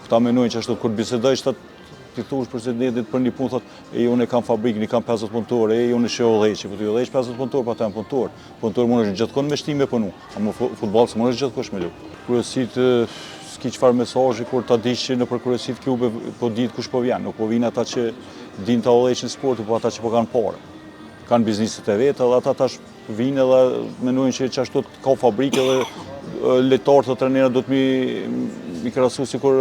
Këta menojnë që ashtu kur bisedoj që ti thush presidentit për një punë, thot, e unë e kam fabrikën, i kam 50 punëtorë, e unë që udhëheqi, po ti udhëheq 50 punëtorë, pa ata janë punëtorë. Punëtorë mund është gjithkund me shti me punu, ama futboll s'mund është gjithkush me lu. Kryesitë, s'ki çfarë mesazhi, kur ta dish që nëpër kryesitë klube po ditë kush po vjen, nuk po vinë ata që din ta udhëheqin sportin, po ata që po kanë pare. Kanë bizniset e veta dhe ata tash vinë edhe menojnë që qashtu ka fabrikë edhe lojtarët të trenerët do të mi, mi krahasu sikur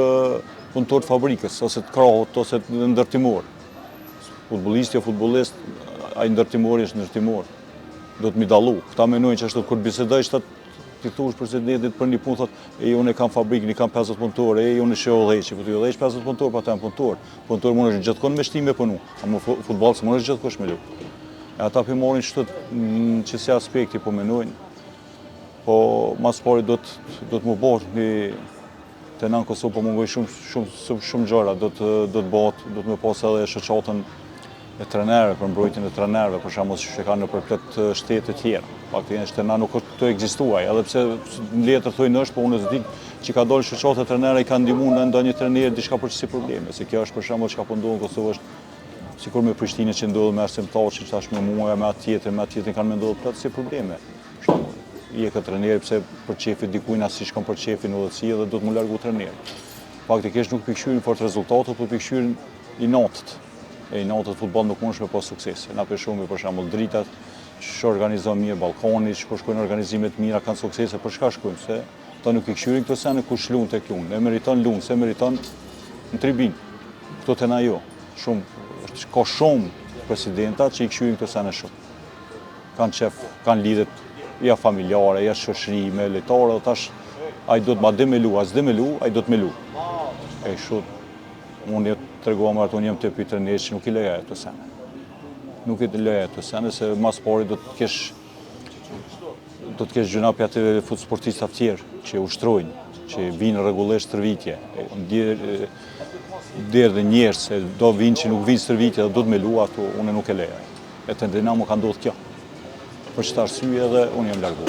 punëtor të fabrikës, ose të krahut, ose të ndërtimor. Futbollisti o futbollist, ai ndërtimori është ndërtimor. Do të mi dallu. Këta menojnë që ashtu kur bisedoj që ti thush presidentit për një punë, thot, e unë e kam fabrikën, i kam 50 punëtorë, e unë që udhëheqi, po ti udhëheq 50 punëtorë, pa ata janë punëtorë. Punëtorë mund është gjithkund me shti me punu, ama futboll s'mund është gjithkush me lu. E ata po marrin qështu në qësi aspekti po menojnë, po mas pari do të do të më bëhet një te na në Kosovë po mungojnë shumë shumë shumë shumë gjëra, do të do të bëhet, do të më pas edhe shoqatën e trenerëve për mbrojtjen e trenerëve, për shembull siç e kanë nëpër plot shtete të tjera. Faktikisht te na nuk është të ekzistuar, edhe pse në letër thojnë është, po unë s'di që ka dalë shoqata e trenerëve i kanë ndihmuar në ndonjë trener diçka për çfarë probleme, se kjo është për shembull çka po ndodh në Kosovë është sikur me Prishtinën që ndodh me Arsim Thaçin, tash me mua, me atë tjetrin, me atë tjetrin kanë me ndodhur plot si probleme. Për shembull, je këtë treneri pse për qefit dikujt as si shkon për qefin udhësi dhe do të mu largu treneri. Faktikisht nuk pi kqyrin fort rezultatet, po pi kqyrin inatet. E inatet futboll nuk mundesh me pas sukses. Na për shumë për shembull Dritat që organizon mirë Ballkani, që po shkojnë organizime të mira, kanë suksese, për çka shkojnë? Se ta nuk i kqyrin këto sene kush lun tek lun. E meriton lun, se meriton në tribinë. Këto te na jo. Shumë, ka shumë presidenta që i kqyrin këto sene shumë. Kanë qef, kanë lidhjet ja familjare, ja shoqëri me lojtarë dhe tash ai do të ma di me lu, a s'di me lu, ai do të me lu. E kështu, unë e tregova më ato unë jam tipi trener që nuk i lejoj ato sene. Nuk i lejoj ato sene, se mas pari do të kesh do të kesh gjynah për atë fut sportistat tjerë që ushtrojnë, që vinë rregullisht stërvitje, derë dhe njerëz se do vinë që nuk vinë stërvitje dhe do të me lu ato, unë nuk e lejoj. E te Dinamo ka ndodhë kjo. Për qëtë arsye edhe unë jam largu.